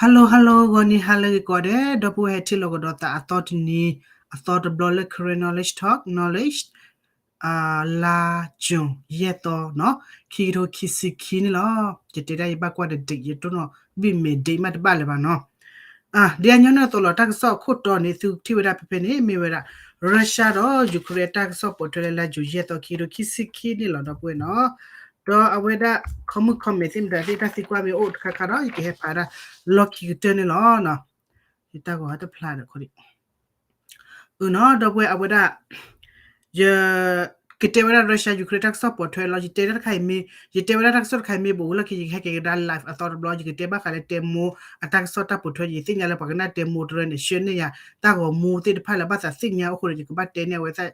Hello hello ဂီၤနံၤဟါလၢအဂ့ၤကိးဂၤဒဲး ဒီပုၢ်ဝဲၢ်ဟဲထံၣ်လိာ်ကဒီးသးအသီတနံၤ အသီတဘျီလၢ Karen Knowledge Talk Knowledge လါ June ယဲၢ်သီနီၤ ခံကထိခံဆံခံန့ၣ်လီၤ. ယတဲဒၣ်ယဘၣ်ကွၢ်ဒီး date ယတိၢ်နီၣ်ဘ့ၣ်မဲာ် date မးတဘၣ်လၢၤဘၣ်နီၤ. ဒ်အညီနုၢ်အသိးလီၤ တၢ်ကစီၣ်အခိၣ်တီန့ၣ် သုထံၣ်ဝဲဒၣ်ဖဲဖဲန့ၣ် မ့ၢ်ဝဲဒၣ် Russia ဒီး Ukraine အတၢ်ကစီၣ်ပိာ်ထွဲလၢလါ June ယဲၢ်သီ ခံကထိခံဆံခံန့ၣ်လီၤ ဒီပုၢ်ဝဲၢ်နီၤ. ဒီးအဝဲဒၣ် comment comment သ့ၣ်မတၤသ့ၣ် တၢ်သံကွၢ်မ့ၢ်အိၣ်တခါခါဒီး ယကဟဲဖးဒၣ်လီၢ်ခံကတၢၢ်န့ၣ်လီၤ. ယတၢ်ဂီၤတဖျါဒီး အၢနီၤ ဒီပုၢ်ဝဲၢ် အဝဲဒၣ် ယကတဲဝဲဒၣ် Russia Ukraine တၢ်ကစီၣ်ပိာ်ထွဲလီၤ. ယတဲတၢ်တခါအံၤမ့ၢ် ယတဲဝဲဒၣ်တၢ်ကစီၣ်တခါအံၤမ့ၢ်ဘူးလီၢ်ခံ ယကဟဲက့ၤကဒါ live အသီတဘျီ ယကတဲဘၣ်ဃးလၢတဲမိၢ်အတၢ်ကစီၣ်တၢ်ပိာ်ထွဲ ယသ့ၣ်ညါလၢပှၤကနၣ်တဲမိၢ်တရၢန့ၣ် ဆှၢန့ၢ်ယၤ တၢ်ဂီၤမူသ့ၣ်တဖၣ်လၢဘၣ်သးသ့ၣ်ညါအိၣ်အဃိန့ၣ် ယကဘၣ်တဲန့ၢ်အဝဲသ့ၣ်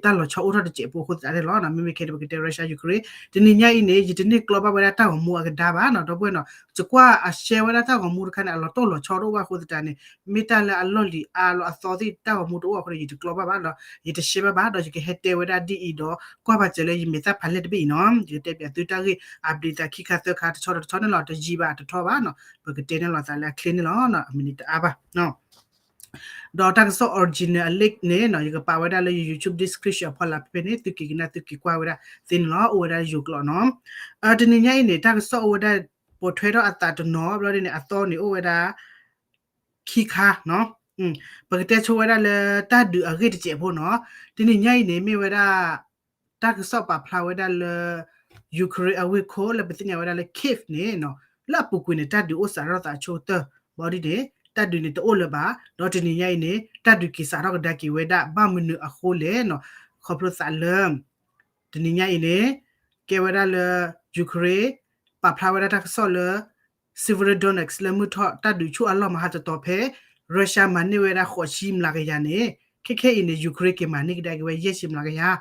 တၢ်လီၤဆီအိၣ်ထီၣ်တစဲးဖိအဃိသတးန့ၣ်လီၤ. မ့မ့ၢ်ခဲန့ၣ် ပကတဲ Russia Ukraine တနံၤညါအံၤန့ၣ် ယတန့ၢ်ကျီဘၣ်ဝဲဒၣ်တၢ်ဂီၤမူအကဒါဘၣ်နီၤ ဒီပုၢ်ဝဲၢ်နီၤ. ယကွၢ်အshareဝဲဒၣ်တၢ်ဂီၤမူတခါန့ၣ် အလီၤတိၢ်လီၤဆီတအိၣ်ဘၣ်အဃိသတးန့ၣ် မ့ၢ်တၢ်လၢအလီၢ်လံၤအါလီၤအသီသ့ၣ် တၢ်ဂီၤမူတအိၣ်အဃိန့ၣ် ယတကျီဘၣ်ဘၣ်ဒီး ယတshareဘၣ်ဘၣ်ဒီး ယကဟဲတဲဝဲဒၣ်ဒ်အံၤဒီး ကွၢ်ပာ်စၢၤလၢယမဲာ်သၣ်ဖးလဲၢ်တဘ့ၣ်အံၤနီၤ ယကတဲပၠးသုတၢ်ဂ့ၢ် update သးခံခါသၢခါ တဆီဒီးတဆီန့ၣ်လီၤ. တယံာ်ဘၣ်တထီဘၣ်နီၤ ပကတဲန့ၢ်လိာ်သးလၢအချ့န့ၣ်လီၤ အမံးနံးတအါဘၣ် ဒီးတၢ်ကစီၣ် original အlinkန့ၣ်နီၤ ယကပာ်ဝဲဒၣ်လၢယ YouTube description အဖီလာ်ဖဲဖဲန့ၣ် သုက့ၤကနၣ်သုက့ၤကွၢ်ဝဲဒၣ်သ့န့ၣ်လီၤ. အိၣ်ဝဲဒၣ်ယိၤကျိာ်နီၤ. တနံၤညါအံၤန့ၣ် တၢ်ကစီၣ်အိၣ်ဝဲဒၣ် ပိာ်ထွဲထီၣ်အသးတနီၤဘျီဒ်န့ၣ် အသီန့ၣ်အိၣ်ဝဲဒၣ် ခံခါနီၤ. ပကတဲဆိဝဲဒၣ်လၢတၢ်ဒုးအဂ့ၢ်တစဲးဖိနီၤ. တနံၤညါအံၤန့ၣ် မ့ၢ်ဝဲဒၣ် တၢ်ကစီၣ်ပာ်ဖျါဝဲဒၣ်လၢ Ukraine အဝ့ၢ်ခိၣ်လၢပသ့ၣ်ညါဝဲဒၣ်လၢ Kyiv န့ၣ်နီၤ လၢအပူၤကွံာ်န့ၣ် တၢ်ဒုးအိၣ်စးထီၣ်သးအဆိကတၢၢ် ဘျီဒ်န့ၣ် တၢ်ဒုးန့ၣ်တအိၣ်လၢၤဘၣ် ဒီးတနံၤညါအံၤန့ၣ် တၢ်ဒုးက့ၤစးထီၣ်ကဒါက့ၤဝဲဒၣ် ဘၣ်မနုၤအဃိလဲၣ်နီၤ ခီဖျိသးလၢ တနံၤညါအံၤန့ၣ် ကဲဝဲဒၣ်လၢ Ukraine ပာ်ဖျါဝဲဒၣ်တၢ်ကစီၣ်လၢ Severodonetsk လၢမုၢ်ထီၣ်တၢ်ဒုးဆူၣ်အလီၢ်မဟါတတီၤဖဲ Russia မၤန့ၢ်ဝဲဒၣ်ဃိးဆံမျးကယၤန့ၣ် ခဲခဲအံၤန့ၣ် Ukraine က့ၤမၤန့ၢ်ကဒါက့ၤဝဲ ယဲၢ်ဆံမျးကယၤ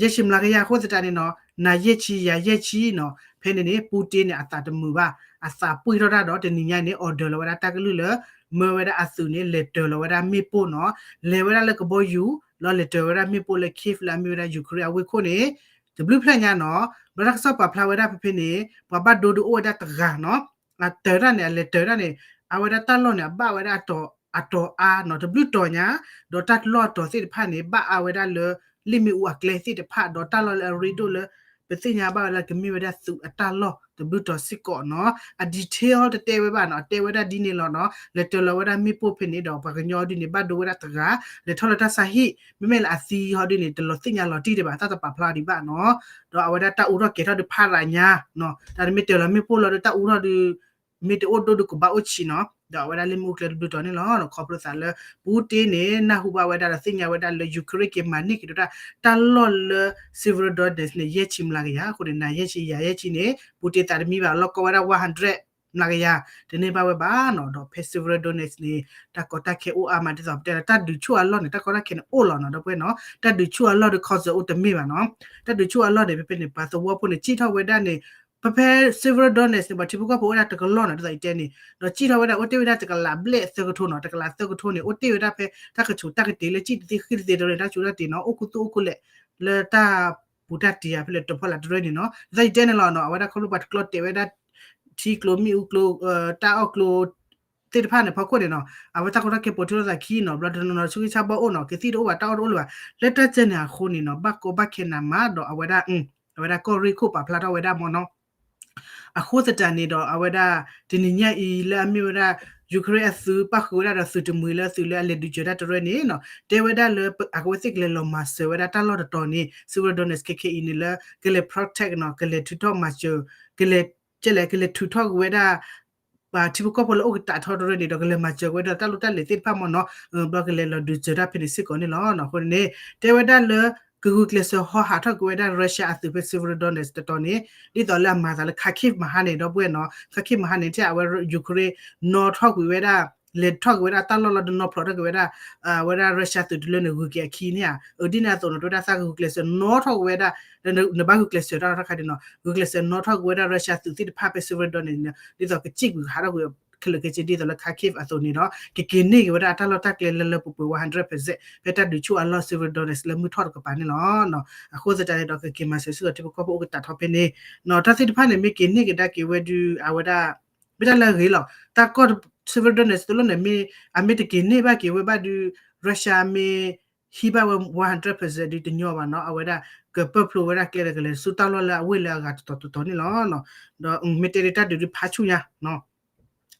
ယဲၢ်ဆံမျးကယၤအဃိသတးန့ၣ်နီၤ နၤယဲၢ်ဆံယၤယဲၢ်ဆံနီၤ ဖဲန့ၣ်န့ၣ် Putin န့ၣ် အသးတမုာ်ဘၣ် အသးပှံၢ်ထီၣ်တၢ်ဒီး တနံၤညါန့ၣ် order လီၤဝဲဒၣ်တၢ်ကလုၢ်လၢ မၢဝဲဒၣ်အသုးန့ၣ် လဲၤတၢၤလီၤဝဲဒၣ်မ့ၣ်ပိၢ်နီၤ လဲၤဝဲဒၣ်လၢကဘီယူၤ လီၤလဲၤတၢၤဝဲဒၣ်မ့ၣ်ပိၢ်လၢ Kyiv လၢအမ့ၢ်ဝဲဒၣ် Ukraine အဝ့ၢ်ခိၣ်န့ၣ် တဘျုးဖျၢၣ်ညါနီၤ ဘျီတၢ်ကစီၣ်ပာ်ဖျါဝဲဒၣ်ဖဲဖဲန့ၣ် ပှၤဘၣ်ဒိဒုးအိၣ်ဝဲဒၣ်တဂၤနီၤ အတၢၤတၢ်န့ၣ် အလဲၤတၢၤတၢ်န့ၣ် အဝဲဒၣ်တၢ်လီၢ်န့ၣ် အဘၣ်ဝဲဒၣ်အတီၤအါနီၤ တဘျုးတီၤညါ ဒီးတၢ်လီၢ်အတီၤသ့ၣ်တဖၣ်န့ၣ် ဘၣ်အါဝဲဒၣ်လၢ လ့ၣ်မ့ၣ်အူအကျဲသ့ၣ်တဖၣ် ဒီးတၢ်လီၢ်လၢအရ့ဒိၣ်လၢ ပသ့ၣ်ညါဘၣ်ဝဲလၢကမ့ၢ်ဝဲဒၣ်သုးအတၢ်လီၢ်တဘျုးတီၤစ့ၢ်ကီးနီၤ အ detail တတဲဝဲဘၣ်နီၤ တဲဝဲဒၣ်ဒ်န့ၣ်လီၤနီၤ လဲၤတၢၤလီၤဝဲဒၣ်မ့ၣ်ပိၢ်ဖဲန့ၣ်ဒီး ပှၤကညီဒ်န့ၣ် ဘၣ်ဒိဝဲဒၣ်တဂၤ လဲၤထီၣ်လၢတၢ်ဆါဟံၣ် မ့မ့ၢ်လၢအသံဟီဒ်န့ၣ် တလီၤသ့ၣ်ညါလီၤတံၢ်ဒံးဘၣ် တၢ်တပာ်ဖျါဒံးဘၣ်နီၤ ဒီးအဝဲဒၣ်တၢ်အူထီၣ်ကဲၤထီၣ်ဒုးဖးရၤညါနီၤ တၢ်တမ့ၢ်တၢၤလီၤမ့ၣ်ပိၢ်လီၤဒီးတၢ်အူထီၣ်ဒုး မ့ၢ်တအိၣ်ဒိၣ်ဒုးကဘၣ်အိၣ်ဆံးနီၤ ဒီးအဝဲဒၣ်လ့ၣ်မ့ၣ်အူကျဲတဘျုးတီၤန့ၣ်လီၤ ခီဖျိသးလၢ Putin န့ၣ် နၢ်ဟူဘၣ်ဝဲဒၣ်ဒီးသ့ၣ်ညါဝဲဒၣ်လၢ Ukraine က့ၤမၤန့ၢ်က့ၤဒီးတၢ် တၢ်လီၢ်လၢ Severodonetsk န့ၣ် ယဲၢ်ဆံမျးကယၤ အဃိန့ၣ် နၤယဲၢ်ဆံယၤယဲၢ်ဆံန့ၣ် Putin သးတမံဘၣ် လီၢ်ကီဝဲဒၣ် one hundred မျးကယၤ တန့ၢ်ဘၣ်ဝဲဘၣ်နီၤ ဒီးဖဲ Severodonetsk န့ၣ် တၢ်ကီတၢ်ခဲအိၣ်အါမး ဒ်သိးပတဲလီၤ တၢ်ဒုးဆူၣ်အလီၢ်န့ၣ် တၢ်ကီတၢ်ခဲန့ၣ်အိၣ်လီၤနီၤ ဒီပုၢ်ဝဲၢ်နီၤ တၢ်ဒုးဆူၣ်အလီၢ်ဒီး ခီစၢၤအိၣ်တမ့ၢ်ဘၣ်နီၤ တၢ်ဒုးဆူၣ်အလီၢ်န့ၣ် ဖဲဖဲန့ၣ် ပှၤသဝီဖိန့ၣ် စံၣ်ထီၣ်ဝဲဒၣ်န့ၣ် ဖဲဖဲ Severodonetsk န့ၣ် ပှၤထံဖိကီၢ်ဖိအိၣ်ဝဲဒၣ်တကလီၢ်နီၤ ဒ်သိးယတဲန့ၣ် ဒီးစံၣ်ထီၣ်ဝဲဒၣ် အိၣ်တ့ၢ်ဝဲဒၣ်တကလးဘျဲၣ်သၢကထိနီၤ တကလးသၢကထိန့ၣ် အိၣ်တ့ၢ်ဝဲဒၣ်ဖဲ တၢ်ကဆူးတၢ်ကတ့ၤလၢစံၣ်တသ့ဃံၣ်တသ့တရၢန့ၣ် တၢ်ဆူးတၢ်ကတ့ၤနီၤ အိၣ်ခူသူၣ်အိၣ်ခူလဲၣ် လၢတၢ်ပူၤတၢ်တံၤဧါ ဖဲလဲၣ်တဖီလာ်တရၢန့ၣ်နီၤ ဒ်သိးယတဲန့ၣ်လီၤနီၤ အဝဲဒၣ်ခီဖျိပှၤတကျီတဲာ်ဝဲဒၣ် ထံကျိမ့ၣ်အူကျိ တၢ်အီၣ်ကျိ သ့ၣ်တဖၣ်န့ၣ် ဖီခိၣ်န့ၣ်နီၤ အဝဲတၢ်ကီတၢ်ခဲပိာ်ထွဲလိာ်သးခံနီၤ ဘျီတနီၤနီၤ ဆူဂံၢ်ဆူဘီအိၣ်နီၤ ကသံၣ်တအိၣ်ဘၣ် တၢ်အီၣ်တအိၣ်လၢၤဘၣ် လၢတၢ်စဲန့ၣ်အဃိန့ၣ်နီၤ ဘၣ်ကီဘၣ်ခဲနးမးဒီးအဝဲဒၣ် အဝဲဒၣ်ကီၢ်ရ့ၣ်ခိၣ်ပာ်ဖျါထီၣ်ဝဲဒၣ်မ့ၢ်နီၤ အဃိသတးန့ၣ်ဒီး အဝဲဒၣ် တနံၤညါအံၤလၢအမ့ၢ်ဝဲဒၣ် Ukraine အသုးပၣ်ဃုာ်ဝဲဒၣ်ဒီးသုးတမှံၤလၢအသုးလၢအလဲၤဒုးစၢၤတၢ်တရၢန့ၣ်နီၤ တဲဝဲဒၣ်လၢ အဝဲသ့ၣ်ကလဲၤလီၤမၤစၢၤဝဲဒၣ်တၢ်လီၢ်တတီၤန့ၣ် Severodonetsk ခဲခဲအံၤန့ၣ်လၢ ကလဲၤ protect နီၤ ကလဲၤထုးထီၣ်မၤစၢၤ ကလဲၤ ကလဲၤ ကလဲၤထုးထီၣ်ကွံာ်ဝဲဒၣ် ပှၤထံဖိကီၢ်ဖိလၢအိၣ်ကတးထီတရၢန့ၣ်ဒီး ကလဲၤမၤစၢၤဝဲဒၣ်တၢ်လိၣ်တၢ်လဲၤသ့ၣ်တဖၣ်မ့ၢ်နီၤ ဘျီကလဲၤလီၤဒုးစၢၤတၢ်ဖဲန့ၣ်စ့ၢ်ကီးန့ၣ်လီၤ. အဃိန့ၣ် တဲဝဲဒၣ်လၢ ကဂုာ်ကျဲးစၢးဟီဟးထီၣ်ကွံာ်ဝဲဒၣ် Russia အသုးဖဲ Severodonetsk တတီၤန့ၣ် ဒ်သိးလၢအမၤသးလၢ Kharkiv မဟါန့ၣ် ဒီပုၢ်ဝဲၢ်နီၤ Kharkiv မဟါန့ၣ် ထဲအဝဲ Ukraine နီၣ်ထီၣ်ကွံာ်ဝဲဒၣ် လဲၤထီၣ်ကွံာ်ဝဲဒၣ်တၢ်လီၢ်လီၤဒီးနီၣ်ဖျိးထီၣ်ကွံာ်ဝဲဒၣ် အဝဲဒၣ် Russia သုးတလၢန့ၣ် ဂုၤက့ၤအခံန့ၣ်ဧါ အဒ်န့ၣ်အသိးနီၤ တဲဝဲဒၣ်သးကဂုာ်ကျဲးစၢးနီၣ်ထီၣ်ကွံာ်ဝဲဒၣ် နဘၣ်ဂုာ်ကျဲးစၢးတၢ်တခါဒ်နီၤ ဂုာ်ကျဲးစၢးနီၣ်ထီၣ်ကွံာ်ဝဲဒၣ် Russia သုးသ့ၣ်တဖၣ်ဖဲ Severodonetsk န့ၣ် ဒ်သိးကစံၣ်ကွံာ်ဟးထီၣ်ကွံာ်ခဲလၢာ်ခဲဆ့ဒ်သိးလၢ Kharkiv အသိးန့ၣ်ဒီး ကက့ၤန့ၢ်က့ၤဝဲဒၣ်အတၢ်လီၢ်တၢ်ကျဲလၢလၢပှဲၤပှဲၤ one hundred percent ဖဲတၢ်ဒုးဆူၣ်အလီၢ် Severodonetsk လၢမုၢ်ထီၣ်တကပၤန့ၣ်လီၤ. အဃိသတးန့ၣ်ဒီး ကက့ၤမၤစၢၤစ့ၢ်ကီးထံဖိကီၢ်ဖိအိၣ်ကတးထီဖဲန့ၣ် တၢ်သ့ၣ်တဖၣ်န့ၣ် မ့ၢ်က့ၤန့ၢ်ကဒါက့ၤဝဲဒုး အဝဲဒၣ် မ့ၢ်တၢ်လၢအဂ့ၤလီၤ. တၢ်ကီၢ် Severodonetsk တလိၣ်န့ၣ် မ့ၢ်အမ့ၢ်တက့ၤန့ၢ်ဘၣ်က့ၤဝဲဘၣ်ဒီး Russia မ့ၢ်ဟံးဘၣ်ဝဲ one hundred percent ဒုးတညီဘၣ်နီၤ, အဝဲဒၣ်ကပၢၢ်ဖျိဝဲဒၣ်ကျဲဒီး ကလဲၤဆူတၢ်လီၢ်လၢအဝ့ၢ်လၢအဂၤတတီၤတတီၤန့ၣ်လီၤ. ဒီးမ့ၢ်တဲဒ်တၢ်ဒုးဒုးဖးဆူၣ်ညါ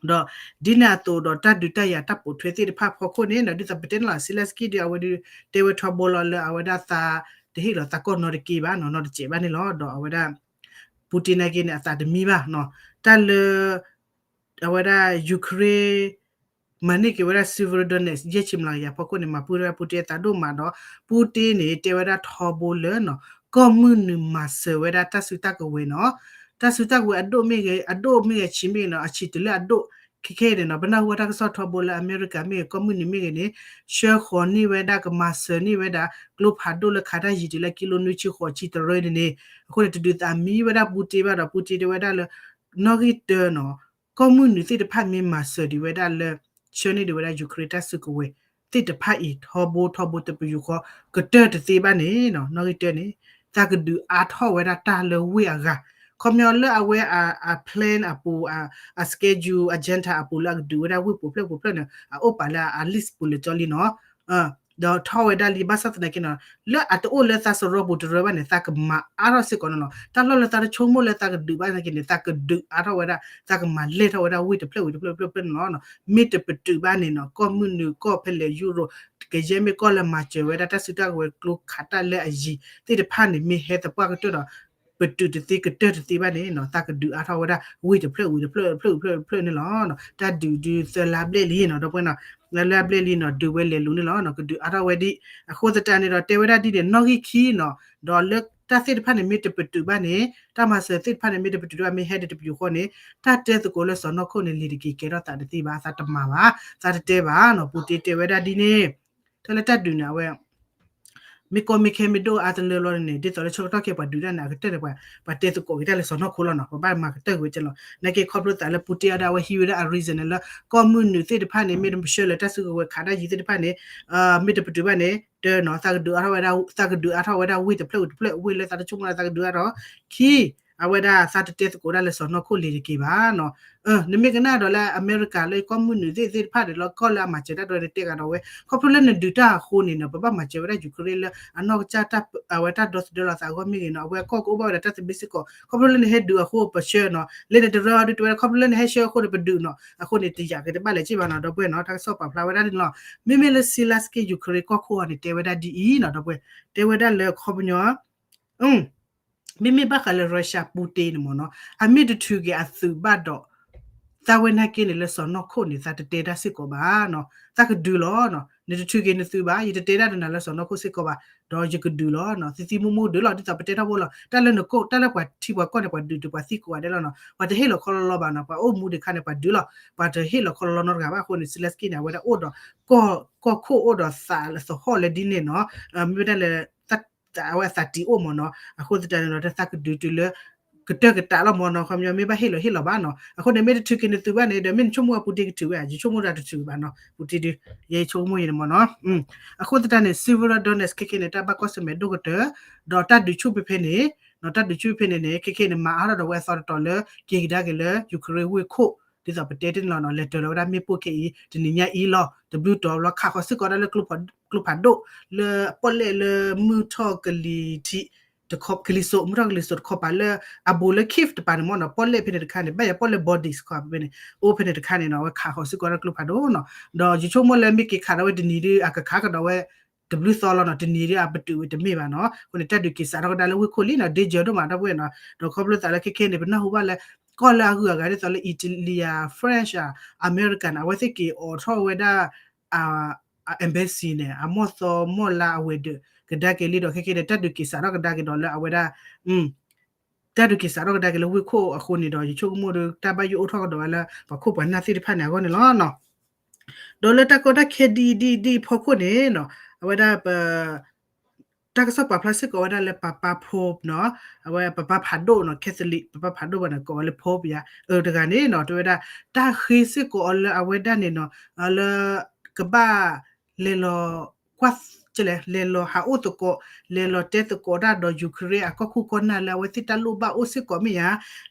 ဒီးဒ်န့ၣ်အသိးဒီးတၢ်ဒုးတၢ်ယၤတၢ်ပိာ်ထွဲသ့ၣ်တဖၣ်ဖီခိၣ်န့ၣ်နီၤ ဒ်သိးပတဲန့ၣ်လီၤ Zelensky ဒုးအဝဲဒုးတဲဝဲထီဘိလီၤလၢအဝဲဒၣ်သးတဟ့ၣ်လီၤသးကီၢ်နီတက့ၢ်ဘၣ်နီၤ နီတစဲးဘၣ်န့ၣ်လီၤ. ဒီးအဝဲဒၣ် Putin နာ်က့န့ၣ် အသးတမံဘၣ်နီၤ, တၢ်လၢ အဝဲဒၣ် Ukraine မၤန့ၢ်က့ၤဝဲဒၣ် Severodonetsk ယဲၢ်ဆံမျးကယၤဖီခိၣ်န့ၣ် မၤပှဲၤဝဲဒၣ် Putin အသးဒိၣ်မးဒီး Putin န့ၣ် တဲဝဲဒၣ်ထီဘိလၢနီၤ ကီၢ်မုၢ်နုာ်မၤစၢၤဝဲဒၣ်တၢ်စုတၢ်ကဝဲၤနီၤ, တၢ်စုတၢ်ကဝဲၤအဒိၣ်မ့ၢ်ဂ့ၤ အဒိၣ်မ့ၢ်ဂ့ၤ အဆံးမ့ၢ်ဂ့ၤနီၤ အဆံးတုၤလၢအဒိၣ် ခဲခဲအံၤန့ၣ်နီၤ ပနၢ်ဟူဝဲတၢ်ကစီၣ်ထီဘိလၢအမဲရကၤမ့ၢ်ဂ့ၤ ကီၢ်မုၢ်နုာ်မ့ၢ်ဂ့ၤန့ၣ် ဆှၢဃီၤန့ၢ်ဝဲဒၣ် ကမၤစၢၤန့ၢ်ဝဲဒၣ် ကျိဖးဒိၣ်လၢခးတၢ်ယံၤတုၤလၢကံလိနွံဆံဃိးဆံတရၢန့ၣ်န့ၣ် အဃိန့ၣ် တဒုးသးမံဝဲဒၣ် Putin ဘၣ်ဒီး Putin တဲဝဲဒၣ်လၢ နီၣ်ဂံၢ်တၢနီၤ ကီၢ်မုၢ်နုာ်သ့ၣ်တဖၣ်မ့ၢ်မၤစၢၤဒံးဝဲဒၣ်လၢ ဆှၢန့ၢ်ဒံးဝဲဒၣ် Ukraine တၢ်စုကဝဲၤသ့ၣ်တဖၣ်အံၤ ထီဘိထီဘိတပယူာ်ဃီ ကတၢၢ်တသ့ဘၣ်န့ၣ်နီၤ နီၣ်ဂံၢ်တၢန့ၣ် သးကဒုးအါထီၣ်ဝဲဒၣ်တၢ်လၢဝ့ၢ်အဂၤ ခီပညီလၢအဝဲအ plan အပူၤ အ schedule agenda အပူၤလၢအကဒုးဝဲဒၣ်ဝ့ၢ်ပူၤဖျၢၣ်ပူၤဖျၢၣ်န့ၣ် အအိၣ်ပာ်လၢအ list ပူၤလဲၤကၠီလံနီၤ ဒီးထီၣ်ဝဲဒၣ်လံ ဘၣ်ဆၣ်သနာ်က့နီၤ လၢအတအိၣ်လၢသးစရီပူၤတရၢဘၣ်န့ၣ် သးကမၤအါထီၣ်စ့ၢ်ကီးန့ၣ်လီၤ. တၢ်လီၢ်လၢသးတဆိကမိၣ်လၢသးကဒုးဘၣ်သနာ်က့န့ၣ် သးကဒုးအါထီၣ်ဝဲဒၣ် သးကမၤလဲၢ်ထီၣ်ဝဲဒၣ်ဝ့ၢ်တဖျၢၣ်ဝ့ၢ်တဖျၢၣ်ဝ့ၢ်တဖျၢၣ်န့ၣ်လီၤ. မ့ၢ်တပတုာ်ဘၣ်န့ၣ်နီၤ ကီၢ်မုၢ်နုာ်ကီၢ်ဖဲလဲၣ် Europe ကယဲၢ်မ့ၢ်ကီၢ်လၢမၤစၢၤဝဲဒၣ်တၢ်စုတၢ်ကဝဲၤကျိခးတၢ်လၢအယံၤသ့ၣ်တဖၣ်န့ၣ် မ့ၢ်ဟဲသပှၢ်ကတၢၢ်ဒီး ပတုာ်တသ့ကတၢၢ်တသ့ဘၣ်န့ၣ်နီၤ သးကဒုးအါထီၣ်ဝဲဒၣ်ဝ့ၢ်တဖျၢၣ်ဝ့ၢ်တဖျၢၣ်ဖျၢၣ်ဖျၢၣ်ဖျၢၣ်န့ၣ်လီၤ. တၢ်ဒုးဒုးသၢလါဘျဲၣ်လံနီၤ ဒီပုၢ်ဝဲၢ်နီၤ လၢလါဘျဲၣ်လံနီၤ ဒုးဝဲလဲၤလူၤန့ၣ်လီၤ. ကဒုးအါထီၣ်ဝဲဒ် အဃိသတးန့ၣ်ဒီး တဲဝဲဒၣ်ဒ်န့ၣ် နီၣ်ဂံၢ်ခံနီၤ ဒီးလၢတၢ်သ့ၣ်တဖၣ်န့ၣ် မ့ၢ်တပတုာ်ဘၣ်န့ၣ် တၢ်မၤစၢၤသ့ၣ်တဖၣ်န့ၣ် မ့ၢ်တပတုာ်ဘၣ် မ့ၢ်ဟဲဒံးတပယူာ်ဃီန့ၣ် တၢ်တဲသကိးလၢစီၤနီၢ်ခိၣ်န့ၣ် လံၤတက့ၤကဲထီၣ်သးတသ့ဘၣ် သးတမၤဘၣ် သးတတဲဘၣ်နီၤ ပူၤတ့တဲဝဲဒၣ်ဒ်န့ၣ် တၢ်လၢတၢ်ဒုးန့ၣ် အဝဲ မ့ၢ်ကီမ့ၢ်ခဲမ့ၢ်ဒိၣ်အါတလၢလီၤန့ၣ် ဒ်သိးလၢဆၢကတီၢ်ခဲအံၤပှၤဒုးတၢ်န့ၣ် အကတၢၢ်န့ၣ် ပှၤတဲသကိးက့ၤတၢ်လၢစီၤနီၢ်ခိၣ်လီၤနီၤ ပဘၣ်မၤကတၢၢ်ကွံာ်ဝဲကဲလီၤ. နာ်က့ခီဖျိသးလၢပူၤတ့အီၤဒၣ် အဝဲဟံးဝဲဒၣ်အ reason န့ၣ်လၢ ကီၢ်မုၢ်နုာ်သ့ၣ်တဖၣ်န့ၣ် မ့ၢ်တဆှၢလၢတၢ်စုကဝဲၤခးတၢ်ယံၤသ့ၣ်တဖၣ်န့ၣ် မ့ၢ်တပတုာ်ဘၣ်န့ၣ် တနီၤ သးကဒုးအါထီၣ်ဝဲဒၣ် သးကဒုးအါထီၣ်ဝဲဒၣ်ဝ့ၢ်တဖျၢၣ်ဝ့ၢ်တဖျၢၣ် ဝ့ၢ်လၢသးတဆိကမိၣ်လၢသးကဒုးအါထီၣ် ခံ အဝဲဒၣ်သးတတဲသကိးဒၣ်လၢစီၤနီၢ်ခိၣ်လံၤတက့ၤဘၣ်နီၤ. နမ့ၢ်ကနၣ်ဒီးလၢအမဲရကၤလၢကီၢ်မုၢ်နုာ်သ့ၣ်သ့ၣ်တဖၣ်န့ၣ်လီၤ ကီၢ်လၢအမၤစၢၤတၢ်ဒိးန့ၣ် တဲဂၤဒီးဝဲ ခီဖျိလၢနဒုးတၢ်အဃိန့ၣ်နီၤ ပဘၣ်မၤစၢၤဝဲဒၣ် Ukraine လၢအနီၢ်ကစၢ်တၢ် အဝဲတၢ်ဒီသဒၢလီၤသးအဂီၢ်မ့ၢ်ဂ့ၤနီၤ အဝဲကီၢ်ကအိၣ်ဘၣ်ဝဲဒၣ်တၢ်သဘျ့စ့ၢ်ကီး ခီဖျိလၢနဟဲဒုးအဃိပဆှၢနီၤ လၢနတရၢအီၤဒုးတဲဝဲဒၣ် ခီဖျိလၢနဟဲဆှၢအဃိန့ၣ် ပဒုးနီၤ အဃိန့ၣ် တယာ်က့ၤတဘၣ်လဲၤက့ၢ်ဘၣ်နီၤ ဒီပုၢ်ဝဲၢ်နီၤ တၢ်ကစီၣ်ပာ်ဖျါဝဲဒၣ်န့ၣ်လီၤ. မ့မ့ၢ်လၢ Zelensky Ukraine ကီၢ်ခိၣ်အီၤန့ၣ် တဲဝဲဒၣ်ဒ်အံၤနီၤ ဒီပုၢ်ဝဲၢ် တဲဝဲဒၣ်လၢခီပညီ မ့မ့ၢ်ဘၣ်ဃးလၢ Russia Putin န့ၣ်မ့ၢ်နီၤ အမ့ၢ်တထုးက့ၤအသုးဘၣ်ဒီး သးဝဲနာ်က့န့ၣ်လၢစီၤနီၢ်ခိၣ်န့ၣ် သးတတဲတၢ်စ့ၢ်ကီးဘၣ်နီၤ သးကဒုးလီၤနီၤ နတထုးက့ၤနသုးဘၣ် ယတတဲတၢ်ဒီးနၤလၢစီၤနီၢ်ခိၣ်စ့ၢ်ကီးဘၣ် ဒီးယကဒုးလီၤနီၤ သံသံမိၢ်မိၢ်ဒုးလီၤ ဒ်သိးပတဲထီဘိလီၤ တၢ်လၢနကိၣ် တၢ်လၢပှၤထံပှၤကီၢ်န့ၣ် ပှၤဒုးတုၤပှၤသံကိးဂၤဒဲးလီၤနီၤ ပှၤတဟ့ၣ်လီၤခီလီၤလီၤဘၣ်နီၤ ပှၤအိၣ်မူဒံးခါန့ၣ် ပှၤဒုးလီၤ ပှၤတဟ့ၣ်လီၤခီလီၤလီၤနီတဂၤဘၣ်အဃိန့ၣ် Zelensky န့ၣ် အဝဲဒၣ်အိၣ်ဒီး ကီၢ်ခိၣ်အိၣ်ဒီးသးလၢသဟီၣ်လၢဒ်န့ၣ်နီၤ မ့ၢ်ဝဲဒၣ်လၢ အဝဲအသးတံၢ်အိၣ်မ့ၢ်နီၤ အဃိသတးန့ၣ်ဒီး တၢ်သးကဒုးတုၤလၢ ကတၢၢ်ကတးလီၤမ့ၢ်နီၤ ခီပညီမ့ၢ်ဘၣ်ဟ့ၣ်လီၤဟ့ၣ်လီၤဘၣ်နီၤ အဃိန့ၣ် မ့ၢ်တထုးက့ၤနသုးဘၣ်န့ၣ် ဒီးမ့ၢ်နဆိကမိၣ်အပူၤ တ့ကထုးဝဲ ယဆိကမိၣ်ဒီးတထုးဘၣ်နီၤ ပူၤတ့ဒုး ယဲဆိကမိၣ်ယဲန့ၣ်မ့ၢ်နီၤ အဃိသတးန့ၣ် Severodonetsk ခဲခဲန့ၣ် တၢ်ဘၣ်ကွၢ်ဆၢၣ်မဲာ်ဒိၣ်ကတၢၢ် ဒီးတၢ်ဒုးဆူၣ်ဖဲဖဲန့ၣ် တၢ်ဒုးဆူၣ်ဖဲန့ၣ်န့ၣ် ခဲခဲန့ၣ် မၤအါထီၣ်ဒီးဝဲအသီတတီၤလၢ က့ၤကဒါက့ၤလၢ Ukraine ဝ့ၢ်ခိၣ် ဒ်သိးပတဲတ့ၢ်န့ၣ်လီၤနီၤ လဲၤတၢၤလီၤဝဲဒၣ်မ့ၣ်ပိၢ်ခဲအံၤ တနံၤညါအံၤလီၤ တဘျုးတီၤဘျီ ခးဃီၤစ့ၢ်ကီးဒၣ်လၢ ကျိဖးဒိၣ် လၢပီၣ်လဲၣ်လၢမုၢ်ထီၣ်ကလံၤထံး တခီ ကလံၤစိး မုၢ်ထီၣ်ကလံၤစိးတခီပၤလၢ အဘူးလၢ Kyiv တပၤန့ၣ်မ့ၢ်နီၤ ပီၣ်လဲၣ်ဖဲန့ၣ်တခါန့ၣ် ဘၣ်ယၤပီၣ်လဲၣ် Bordeaux တခီဖဲန့ၣ် အိၣ်ဖဲန့ၣ်တခါန့ၣ်နီၤ အဝဲခးဃီၤစ့ၢ်ကီးဒၣ်ကျိဖးဒိၣ်နီၤ ဒီးယဆိကမိၣ်လၢမ့ၢ်က့ၤခးဒီးဝဲတနံၤဒုး အကခးကဒီးဝဲ တဘျုးသီလီၤနီၤ တနံၤဒုးအပတုာ်ဝဲတမ့ၢ်ဘၣ်နီၤ အဃိန့ၣ် တၢ်ဒုးက့ၤစးထီၣ်ကဒါလၢဝ့ၢ်ခိၣ်လံနီၤ danger ဒိၣ်မးဒီပုၢ်ဝဲၢ်နီၤ ဒီးခီဖျိသးလၢခဲခဲန့ၣ် ပနၢ်ဟူဘၣ်လၢ ကီၢ်လၢအဂုၤအဂၤဒ်သိးလၢ Italy အ French အ American အဝဲသ့ၣ်က့ၤအိးထီၣ်ဝဲဒၣ် အ embassy န့ၣ် အမီၢ်သီမီၢ်လါအဝဲၤဒၢးကဒါက့ၤလံဒီး ခဲခဲန့ၣ် တၢ်ဒုးက့ၤစးထီၣ်ကဒါက့ၤဒီးလၢအဝဲဒၣ် တၢ်ဒုးက့ၤစးထီၣ်ကဒါက့ၤလၢဝ့ၢ်ခိၣ်အဃိန့ၣ်ဒီး ယဆိကမိၣ်ဒီး တၢ်ဘၣ်ယိၣ်အိၣ်ထီၣ်ကဒီးဝဲလၢပှၤခိၣ်ပှၤနၢ်သ့ၣ်တဖၣ်န့ၣ်အဂီၢ်န့ၣ်လီၤ. ဒီးလၢတၢ်ကီတၢ်ခဲဒ်အံၤဒ်အံၤဒ်အံၤဖီခိၣ်န့ၣ်နီၤ အဝဲဒၣ်ပ တၢ်ကစီၣ်ပာ်ဖျါစ့ၢ်ကီးဝဲဒၣ်လၢ Papa Pope နီၤ အဝဲပပၢ်ဖးဒိၣ်နီၤ Catholic ပပၢ်ဖးဒိၣ်ဘၣ်န့ၣ် ကိးဝဲလၢ Pope ယါ အတဂၤန့ၣ်နီၤ တဲဝဲဒၣ် တၢ်ဃ့စ့ၢ်ကီးအီၤလၢအဝဲဒၣ်န့ၣ်နီၤ လၢ ကဘၣ်လဲၤလီၤ ကွၢ် လဲၤလီၤဟးအိၣ်သကိး လဲၤလီၤတဲသကိးတၢ်ဒီး Ukraine အကီၢ်ခိၣ်ကီၢ်နၢ်လၢအဝဲသ့ၣ်တၢ်လိၣ်ဘၣ်အိၣ်စ့ၢ်ကီးမ့ၢ်ယါ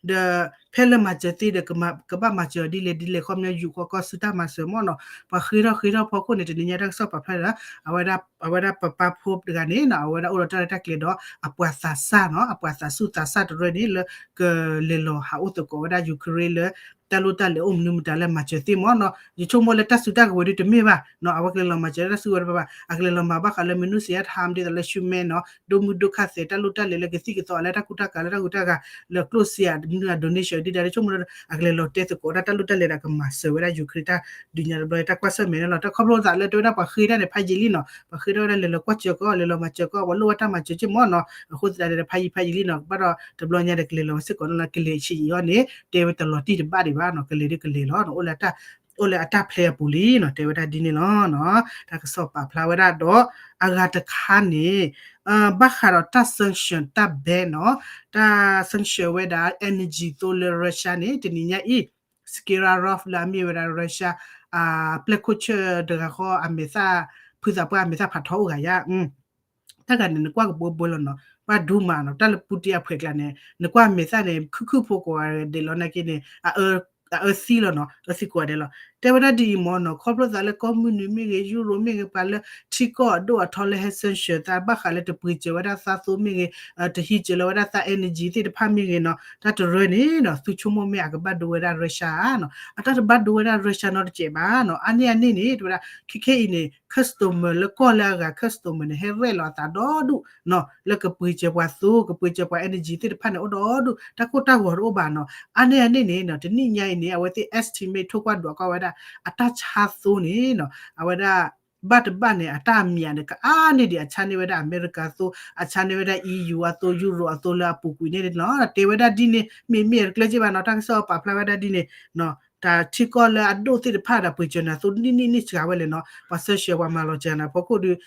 ဒီး ဖဲလၢမၤစၢၤသ့ဒီး ကဘၣ်မၤစၢၤဒ်လဲၣ်ဒ်လဲၣ် ခီပညီ ယူၣ်ဃီကီၢ်ဆူတၢ်မၤစၢၤမ့ၢ်နီၤ, ပှၤဃ့ထီၣ်ဃ့ထီၣ်ဖီခိၣ်န့ၣ် တနံၤညါတၢ်ကစီၣ်ပာ်ဖျါဒီး အဝဲဒၣ် အဝဲဒၣ်ပပၢ်ဖိတဂၤန့ၣ်နီၤ အဝဲဒၣ်အိၣ်ဒီးတၢ်ရဲၣ်တၢ်ကျဲၤဒီး အပှၤသးစၢ်နီၤ အပှၤသးစူၢ်သးစၢ်တရၢန့ၣ် လၢကလဲၤလီၤဟးအိၣ်သကိးဝဲဒၣ် Ukraine လၢ တၢ်လိၣ်တၢ်လဲၤအိၣ်မနုၤမတၤလၢမၤစၢၤသ့မ့ၢ်နီၤ, ယဆိကမိၣ်လၢတၢ်စုတၢ်ကဝဲၤဒုးတမ့ၢ်ဘၣ်နီၤ, အဝဲကလဲၤလီၤမၤစၢၤတၢ်စုကဝဲၤတဖၣ်ဘၣ်, အကလဲၤလီၤမၤဘၣ်ဃးလၢ မနုၤစံးအါထါ မ့ၢ်ဒ်သိးလၢ ရှုမဲနီၤ ဒိၣ်မုၢ်ဒိၣ်ခါသဲး တၢ်လိၣ်တၢ်လဲၤလၢကသံၣ်ကသီအလၢတၢ်ကူတၢ်ကၤလၢတၢ်ကူတၢ်ကၤ လၢကျိၣ်စ့ဧါ မနုၤဧါ donation ဒုၣ်ဒါ ယဆိကမိၣ်လၢ အကလဲၤလီၤတဲသကိးတၢ် တၢ်လိၣ်တၢ်လဲၤဒီးကမၤစၢၤဝဲဒၣ် Ukraine တၢ်ဒုးညါတဘျီ တၢ်ကွၢ်ဆၢၣ်မဲာ်န့ၣ်လီၤ, တၢ်ခီဖျိသးလၢတဲဝဲဒၣ်ပှၤဃ့တၢ်န့ၣ် ဖးယံာ်လံနီၤ, ပှၤဃ့ထီၣ်ဝဲဒၣ်လဲၤလီၤကွၢ်စၢၤကီး လဲၤလီၤမၤစၢၤကီး ပှၤလိၣ်ဘၣ်တၢ်မၤစၢၤက့မ့ၢ်နီၤ, အဃိသတးန့ၣ်ဒီး ဖးယံာ်ဖးယံာ်လံနီၤ, ဘၣ်ဒီးတဘျီညါဒီးကလဲၤလီၤဝဲစ့ၢ်ကီးနီၤ ကလဲၤဆံးယံာ်အီၤန့ၣ် တဲဝဲတလီၤတံၢ်တဘၣ်ဒံးဘၣ်နီၤ, ကလဲၤဒုးကလဲၤလီၤ အိၣ်လၢ အိၣ်လၢအတၢ်ဖျဲအပူၤလံနီၤ, တဲဝဲဒၣ်ဒ်န့ၣ်လီၤနီၤ, တၢ်ကစီၣ်ပာ်ဖျါဝဲဒၣ်ဒီး အဂၤတခါန့ၣ် ဘၣ်ဃးဒီးတၢ် sanction တၢ် ban နီၤ, တၢ် sanction ဝဲဒၣ် energy သိလၢ Russia န့ၣ် တနံၤညါအံၤ Sergey Lavrov လၢအမ့ၢ်ဝဲဒၣ် Russia ပျဲၢ်ခိၣ်ဆၢၣ်တဂၤဃီ အမဲာ်သၣ် ဖုသးပှၢ်အမဲာ်သၣ်ဖးထီအိၣ်ဂၤယါ တၢ်ဂၤန့ၣ် နကွၢ်ကဘိဘိလီၤနီၤ, ဘၣ်ဒူမးနီၤ, တၢ်လၢ Putin အဖှဲးကျါန့ၣ် နကွၢ်မဲာ်သၣ်န့ၣ် ခုၣ်ခုၣ်ဖိကိးဂၤဒဲးလီၤနာ်က့န့ၣ် အအၢသံလီၤနီၤ, အၢသံကိးဂၤဒဲးလီၤ, တဲဝဲဒၣ်ဒ်အံၤမ့ၢ်နီၤ, ခီဖျိသးလၢကီၢ်မုၢ်နုာ်မ့ၢ်ဂ့ၤ ယူရိၤမ့ၢ်ဂ့ၤ ပှၤလၢထံကီၢ်အဒိၣ်အထီလၢဟဲ sanction သး ဘၣ်ဃးလၢတပှ့ၤစၢၤဝဲဒၣ်သးသိမ့ၢ်ဂ့ၤ, တဟံးစၢၤလီၤဝဲဒၣ်သး energy သ့ၣ်တဖၣ်မ့ၢ်ဂ့ၤနီၤ, တၢ်တရၢန့ၣ်နီၤ သုဆိကမိၣ်မ့ၢ်အကဘၣ်ဒိဝဲဒၣ် Russia ဧါနီၤ, အတၢ်တဘၣ်ဒိဝဲဒၣ် Russia နီတစဲးဘၣ်နီၤ, အါန့ၢ်အန့ၣ်န့ၣ် တဲဝဲဒၣ် ခဲခဲအံၤန့ၣ် customer လၢကီၢ်လၢအဂၤ customer န့ၣ် ဟဲရဲၣ်လီၤအသးဒီဒူၣ်နီၤ, လၢကပှ့ၤစၢၤပှၤသိ ကပှ့ၤစၢၤပှၤ energy သ့ၣ်တဖၣ်န့ၣ် အိၣ်ဒီဒူၣ် တၢ်ကိၢ်တၢ်ဂီၤတအိၣ်ဘၣ်နီၤ, အါန့ၢ်အန့ၣ်န့ၣ်နီၤ တနံၣ်ညါအံၤန့ၣ် အဝဲသ့ၣ် estimate ထိၣ်ကွၢ်ဒွးကွၢ်ဝဲဒၣ် အတၢ်ဆါသိန့ၣ်နီၤ အဝဲဒၣ် ဘၣ်တဘၣ်န့ၣ် အတၢ်အမျးန့ၣ် ကအါန့ၢ်ဒံးအဆါန့ၢ်ဝဲဒၣ်အမဲရကၤသိ, အဆါန့ၢ်ဝဲဒၣ် EU အသိ, ယူရိၤအသိလၢအပူၤကွံာ်န့ၣ်လီၤ. တဲဝဲဒၣ်ဒ်န့ၣ် မ့မ့ၢ်တကျၢၢ်က့ဘၣ်နီၤ, တၢ်ကစီၣ်ပာ်ဖျါဝဲဒၣ်ဒ်န့ၣ် တၢ်ထံကီၢ်လၢအဒိၣ်သ့ၣ်တဖၣ်ဒီးပှ့ၤစၢၤနၤသိ နံၣ်နံၣ်နံၣ်စှၤဝဲလဲၣ်နီၤ, ပှၤစၢဆှၢပှၤမၤလီၤစှၤနၤဖီခိၣ်ဒီး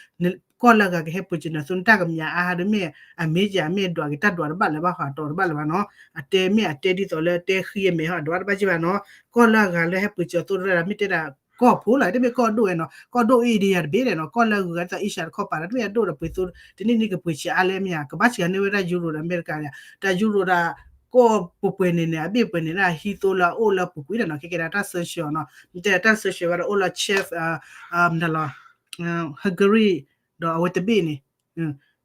ကီၢ်လၢအဂၤကဟဲပှ့ၤစၢၤနၤသိ နတၢ်ကမျးအါဟးဒီးမ့ၢ်အမ့ၢ်ယၤမ့ၢ်ဒွးက့ၤတၢ်ဒွးတဘၣ်လၢၤဘၣ်ဃးအတီၤတဘၣ်လၢၤဘၣ်နီၤ, အတဲမ့ၢ်အတဲဒ်သိးလၢတဲဃံအမဲာ်ဟီဒွးတဘၣ်က့ဘၣ်နီၤ, ကီၢ်လၢအဂၤလၢဟဲပှ့ၤစၢၤသိတရၢဒီး မ့ၢ်တဲဒၣ်ကီၢ်ဖိလီၤ, တမ့ၢ်ကီၢ်ဒိၣ်ဝဲနီၤ, ကီၢ်ဒိၣ်အ့ဒံယၤတဘ့ၣ်လဲၣ်နီၤ, ကီၢ်လၢအဂၤဒ်သိး Asia တခီပၤဒီး တမ့ၢ်အဒိၣ်ဒီးပှ့ၤသိ တနံၣ်နံၣ်ကပှ့ၤစၢၤအါလဲၣ်မ့ၢ်ဧါ, ကဘၣ်စှၤန့ၢ်ဝဲဒၣ်ယူရိၤဒီးအမဲရကၤန့ၣ်, တၢ်ယူရိၤဒီး ကီၢ်ပှဲၤပှဲၤန့ၣ်န့ၣ် အဘ့ၣ်ပှဲၤန့ၣ်ဒၣ်ဟံးသိလၢအအိၣ်လၢအပူၤကွံာ်ဒီးနီၤ, ခဲကဲဒၣ်တၢ်စၢဆှၢအီၤနီၤ, မ့ၢ်တဲဒၣ်တၢ်စၢဆှၢဝဲဒီးအိၣ်လၢ Czech မတၤလီၤ Hungary ဒီးအဝဲတဘ့ၣ်န့ၣ်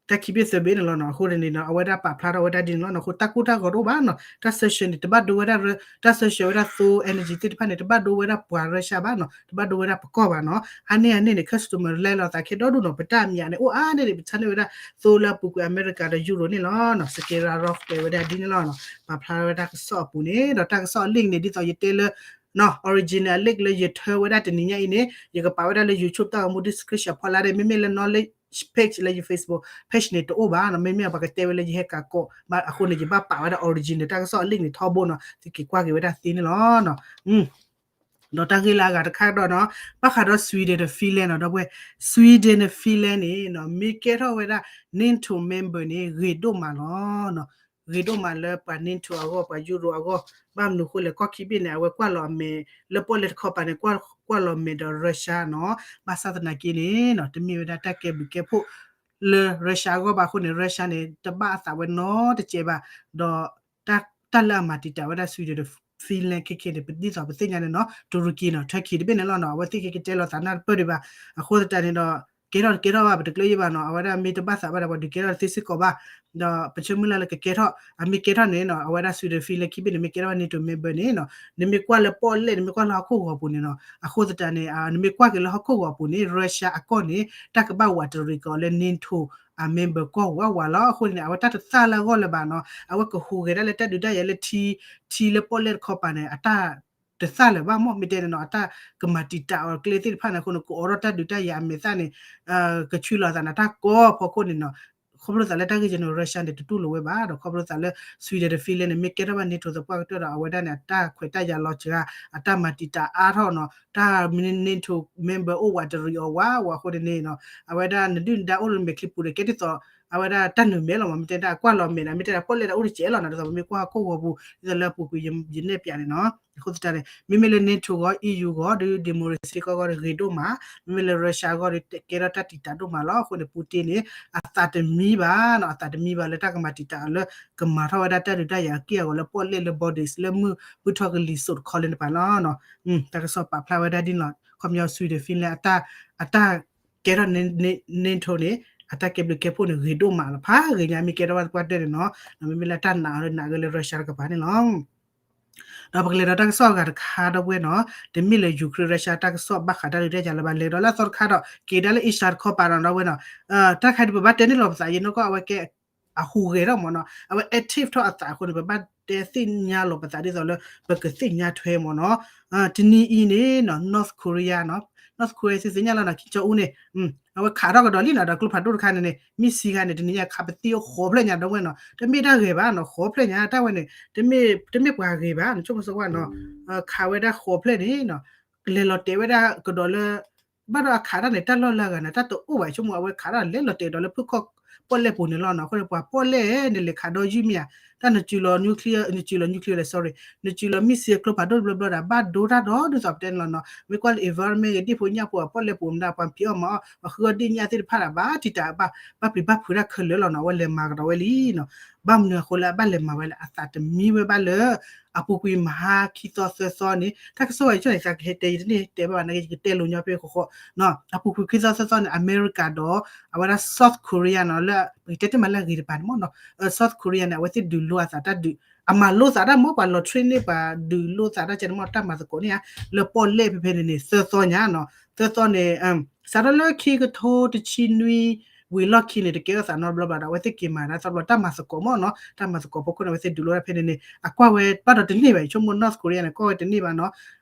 တၢ်ခံဘ့ၣ်သၢဘ့ၣ်န့ၣ်လီၤနီၤ, အဃိန့ၣ်နီၤ အဝဲဒၣ်ပာ်ဖျါထီၣ်ဝဲဒၣ်ဒ်န့ၣ်လီၤနီၤ, အဃိတၢ်ကိၢ်တၢ်ဂီၤတအိၣ်ဘၣ်နီၤ, တၢ်စၢဆှၢန့ၣ် တဘၣ်ဒိဝဲဒၣ် တၢ်စၢဆှၢဝဲဒၣ်သိ energy သ့ၣ်တဖၣ်န့ၣ် တဘၣ်ဒိဝဲဒၣ်ပှၤ Russia ဘၣ်နီၤ, တဘၣ်ဒိဝဲဒၣ်ပကီၢ်ဘၣ်နီၤ, အါန့ၢ်အန့ၣ်န့ၣ် customer လဲၤလီၤသးခဲဒီဒူၣ်နီၤ, ပတၢ်အမျးန့ၣ် အိၣ်အါန့ၢ်န့ၣ် ပဆါန့ၢ်ဝဲဒၣ်သိလၢအပူၤကွံာ်အမဲရကၤဒီးယူရိၤန့ၣ်လီၤနီၤ, Sergey Lavrov တဲဝဲဒၣ်ဒ်န့ၣ်လီၤနီၤ, ပာ်ဖျါဝဲဒၣ်တၢ်ကစီၣ်အပူၤန့ၣ်ဒီး တၢ်ကစီၣ်အ link န့ၣ် ဒ်သိးယတဲလၢ original link လၢယထၢဝဲဒၣ်တနံၤညါအံၤန့ၣ် ယကပာ်ဝဲဒၣ်လၢ YouTube တၢ်ဂီၤမူ description ဖီလာ်န့ၣ်, မ့မ့ၢ်လၢ knowledge page လၢယ Facebook page န့ၣ်တအိၣ်ဘၣ်နီၤ, မ့မ့ၢ်ပှၤကတဲဝဲလၢယဟဲကးကိးဘၣ်အဃိန့ၣ် ယဘၣ်ပာ်ဝဲဒၣ် original တၢ်ကစီၣ်အ link န့ၣ်ထီဘိနီၤ, သုက့ၤကွၢ်က့ၤဝဲဒၣ်သ့န့ၣ်လီၤနီၤ. ဒီးတၢ်ဂ့ၢ်လၢအဂၤတခါဒီးနီၤ, ဘၣ်ဃးဒီး Sweden ဒီး Finland နီၤ, ဒီပုၢ်ဝဲၢ် Sweden ဒီး Finland န့ၣ်နီၤ မ့ၢ်ကဲထီၣ်ဝဲဒၣ် NATO member န့ၣ် ဂ့ၤဒိၣ်မးလီၤနီၤ, ဂ့ၤဒိၣ်မးလၢပှၤ NATO အဂီၢ် ပှၤယူရိၤအဂီၢ်, ဘၣ်မနုၤအဃိလဲၣ် ကီၢ်ခံဘ့ၣ်န့ၣ် အဝဲကွၢ်လီၤအမဲာ် လၢပီၣ်လဲၣ်တခီပၤန့ၣ် ကွၢ်လီၤမဲာ်ဒီး Russia နီၤ, ဘၣ်ဆၣ်သနာ်က့န့ၣ်နီၤ တမ့ၢ်ဝဲဒၣ်တၢ်ကဲဘျုးကဲဖှိၣ်လၢ Russia အဂီၢ်ဘၣ်အဃိန့ၣ် Russia န့ၣ် တဘၣ်အသးဝဲနီတစဲးဘၣ်, ဒီး တၢ်လၢအမၤတံာ်တာ်ဝဲဒၣ် Sweden ဒီး Finland ခဲခဲန့ၣ် ပဒ်သိးပသ့ၣ်ညါန့ၣ်နီၤ Turkey နီၤ Turkey တဘ့ၣ်န့ၣ်လီၤနီၤ, အဝဲသ့ၣ်ခဲကတဲလီၤသးနၢ်တပၢၢ်ဒံးဘၣ်, အဃိသတးန့ၣ်ဒီး ကဲထီၣ်တကဲထီၣ်ဘၣ် ပတကျၢၤယံာ်ဘၣ်နီၤ, အဝဲဒၣ်မ့ၢ်တဘၣ်သးဘၣ်ဒီး ပှၤဒုးကဲထီၣ်တသ့စ့ၢ်ကီးဘၣ်, ဒီးပဆၢမုၢ်လၢ်လၢကကဲထီၣ်, အမ့ၢ်ကဲထီၣ်န့ၣ်နီၤ အဝဲဒၣ် Sweden Finland ခံဘ့ၣ်န့ၣ် မ့ၢ်ကဲထီၣ်ဘၣ် NATO member န့ၣ်နီၤ, နမ့ၢ်ကွၢ်လၢပီၣ်လဲၣ် နမ့ၢ်ကွၢ်လၢဟီၣ်ခိၣ်ဂီၤပူၤန့ၣ်နီၤ, အဃိသတးန့ၣ် နမ့ၢ်ကွၢ်က့ၤလၢဟီၣ်ခိၣ်ဂီၤပူၤန့ၣ် Russia အကီၢ်န့ၣ် တၢ်ကဘၣ်ဝးတရံးက့ၤအီၤလၢ NATO အ member ကီၢ်ဝးဝးလီၤ, အဃိန့ၣ် အဝဲတၢ်တသၣ်လၢအဂီၢ်လၢၤဘၣ်နီၤ, အဝဲကဟူးဂဲၤဒၣ်လၢတၢ်ဒုးတၢ်ယၤလၢထံ, ထံလၢပီၣ်လဲၣ်တခီပၤန့ၣ် အတၢ်တသၣ်လၢၤဘၣ်မ့ၢ် မ့ၢ်တဲန့ၣ်နီၤ အတၢ်ကမၤတံာ်တာ်အီၤကျဲသ့ၣ်တဖၣ်န့ၣ်အဃိန့ၣ် ကအိးထီၣ်တၢ်ဒုးတၢ်ယၤအမဲာ်သၣ်န့ၣ် ကဆှၢလီၤသးန့ၣ် တၢ်ကီဖီခိၣ်န့ၣ်နီၤ, ခီဖျိသးလၢတၢ်ဂ့ၢ်ကဲန့ၣ် Russia န့ၣ် တတူၢ်လိာ်ဝဲဘၣ်ဒီး ခီဖျိသးလၢ Sweden ဒီး Finland န့ၣ် မ့ၢ်ကဲထီၣ်ဘၣ် NATO သပှၢ်ကတၢၢ်ဒီး အဝဲဒၣ်န့ၣ် အတၢ်ခွဲးတၢ်ယာ်လီၤစှၤ အတၢ်မၤတံာ်တာ်အါထီၣ်နီၤ, တၢ် NATO member အိၣ်ဝးတရံးအီၤဝးဝးအဃိန့ၣ်န့ၣ်နီၤ, အဝဲဒၣ်နဒုၣ်နဒါအိၣ်လၢမဲာ်ချံပူၤဒီး ကဲဒ်သိး အဝဲဒၣ်တၢ်နုာ်မဲာ်လီၤမး မ့ၢ်တဲဒၣ်ကွၢ်လီၤမဲာ်ဒီး မ့ၢ်တဲဒၣ်ပီၣ်လဲၣ်တၢ်အိၣ်တစဲးလီၤနီၤ ဒ်သိးပမ့ၢ်ကွၢ်ဟီၣ်ခိၣ်ဂီၤပူၤ ဒ်သိးလၢအပူၤကွံာ်ယနဲၣ်ပၠးန့ၣ်နီၤ အဃိသတးန့ၣ် မ့မ့ၢ်လၢ NATO ဂီၢ် EU ဂီၢ် ဒီး democracy ဂီၢ်ဂီၢ်ဒီးဂ့ၤဒိၣ်မး မ့မ့ၢ်လၢ Russia ဂီၢ်ဒီးကဲထီၣ်တၢ်တံာ်တာ်ဒိၣ်မးလီၤ အဃိန့ၣ် Putin န့ၣ် အသးတမံဘၣ်နီၤ အသးတမံဘၣ်လၢတၢ်ကမၤတံာ်တာ်အီၤလၢ ကမၤထီၣ်ဝဲဒၣ်တၢ်ဒုးတၢ်ယၤအက့ၢ်အဂီၤလၢပီၣ်လဲၣ်လၢ Baltics လၢမုၢ်ထီၣ်ကလံၤစိးတခီလၢန့ၣ်ပၤလီၤ တၢ်ကစီၣ်ပာ်ဖျါဝဲဒၣ်ဒ်န့ၣ်လီၤ ခီပညီ Sweden Finland အတၢ် အတၢ်ကဲထီၣ် NATO န့ၣ် အတၢ်ကဲဘျုးကဲဖှိၣ်န့ၣ် ဂ့ၤဒိၣ်မးလီၤ ဖးဂ့ၤညါမ့ၢ်ကဲထီၣ်ဘၣ်သပှၢ်တၢၢ်န့ၣ်နီၤ မ့မ့ၢ်လၢတၢ်နာ်အီၤလၢနာ်ဂ့ၤလၢ Russia တကပၤန့ၣ်လီၤ ဒီးပကလဲၤဒီးတၢ်ကစီၣ်အဂၤတခါဒီပုၢ်ဝဲၢ်နီၤ တမ့ၢ်လၢ Ukraine Russia တၢ်ကစီၣ်ဘၣ်ဃးတၢ်ဒုးတၢ်ယၤလၢၤဘၣ် လဲၤဒီးလၢအသီတခါဒီး က့ၤဒၣ်လၢ Asia တခီပၤနီၤ ဒီပုၢ်ဝဲၢ်နီၤ တၢ်တခါဒုးပဘၣ်တဲန့ၣ်လီၤပသး ယနီၢ်ကီၢ်အဝဲကဲ အဟူးဂဲၤထီၣ်မးနီၤ အဝဲ active ထီၣ်အသးအဃိန့ၣ် ပဘၣ်တဲသ့ၣ်ညါလီၤပသးဒ်သိးလၢ ပကသ့ၣ်ညါထွဲမးနီၤ တနံၤအံၤန့ၣ်နီၤ North Korea နီၤ North Korea သုသ့ၣ်ညါလီၤနီၤ ခံကၠီအူန့ၣ် အဝဲခးထီၣ်ကဒီးလံနီၤ ဒီးကျိဖးဒိၣ်တခါန့ၣ်န့ၣ် မ့ၢ်စံခါန့ၣ် တနံၤညါခးပသံၣ်အိၣ်ဃိးဖျၢၣ်ညါဒီပုၢ်ဝဲၢ်နီၤ တမ့ၢ်တၢ်ဂဲၤဘၣ်နီၤ ဃိးဖျၢၣ်ညါ တၢ်ဝဲန့ၣ် တမ့ၢ်ပှၤဂ့ၤဘၣ်နီၤ ဆိကမိၣ်ဆိကဝဲနီၤ ခးဝဲဒၣ်ဃိးဖျၢၣ်န့ၣ်နီၤ လဲၤလီၤတဲာ်ဝဲဒၣ်ကဒီးလၢ ဘၣ်ဒီးအခးတၢ်န့ၣ် တၢ်လီၢ်လၢအဂၤန့ၣ် တၢ်တအိၣ်ဘၣ် ဆိကမိၣ် အဝဲခးတၢ်လဲၤလီၤတဲာ်ဒီးလၢဖုၣ်ခီၣ်ပီၣ်လဲၣ်ပူၤန့ၣ်လီၤနီၤ အဃိန့ၣ် ပှၤပီၣ်လဲၣ်န့ၣ် လဲၤခးဒီးယုၢ်မ့ၢ်ဧါ တၢ်နစုလီၤ nuclear နစုလီၤ nuclear လဲၣ် sorry နစုလီၤ missile ကျိဖးဒိၣ်တဘျီဘျီဒီး ဘၣ်ဒိတၢ်ဒီး ဒ်သိးပတဲန့ၣ်လီၤနီၤ မ့ၢ်ကွၢ်လၢ environment ဂ့ၤ ဒ့ၣ်ဖိညၣ်ဖိအပီၣ်လဲၣ်ပူၤမ့ၢ်ဒၣ် ပှၤဖံးအီၣ်မၤအီၣ် ပှၤဃုအီၣ်ဒ့ၣ်ညၣ်သ့ၣ်တဖၣ်ဒီး ဘၣ်တံာ်တာ် ဘၣ်ပျံၤဘၣ်ဖုးတၢ်ခဲလၢာ်လီၤနီၤ အဝဲလဲၤမၤကဒီးဝဲလံနီၤ ဘၣ်မနုၤအဃိလၢအဘၣ်လဲၤမၤဝဲလဲၣ် အသးတမံဝဲဘၣ်လၢ အပူၤကွံာ်မဟါခံသီသၢသီန့ၣ် တၢ်ကစီၣ်ဝဲယဆိန့ၣ် သးကဟဲတဲ ယတန့ၢ်တဲဘၣ်ဘၣ်နာ်က့ ယကတဲလိၤညီဖဲဃီဃီ အပူၤကွံာ်ခံသီသၢသီန့ၣ် အမဲရကၤဒီး အဝဲဒၣ် South Korea နီၤ လၢ ပကတဲတ့ၢ်မးလၢအဂ့ၤတပၤန့ၣ်မ့ၢ်နီၤ South Korea န့ၣ် အဝဲသ့ၣ်ဒုးလိအသးတၢ်ဒုး အမၤလိသးတၢ်မ့ၢ် ပှၤလီၤ train န့ၣ် ပှၤဒုးလိသးတၢ်ကဲန့ၣ်မ့ၢ် တၢ်မၤသကိးန့ၣ်ဧါ လၢပီၣ်လဲၣ်ဖဲဖဲန့ၣ်န့ၣ် သၢသီညါနီၤ သၢသီန့ၣ် စးထီၣ်လၢခံကထိတဆံနွံ ဝံၤလီၢ်ခံန့ၣ် တကဲထီၣ်သးနီတဘျီဘၣ်ဒီး အဝဲသ့ၣ်က့ၤမၤဒၣ်သီတဘျီ တၢ်မၤသကိးမ့ၢ်နီၤ တၢ်မၤသကိးဖီခိၣ်န့ၣ် အဝဲသ့ၣ်ဒုးလိတၢ်ဖဲန့ၣ်န့ၣ် အကွၢ်ဝဲဘၣ်ဒီးတန့ၢ်ဘၣ် ယဆိကမိၣ် North Korea န့ၣ် ကွၢ်ဝဲတန့ၢ်ဘၣ်နီၤ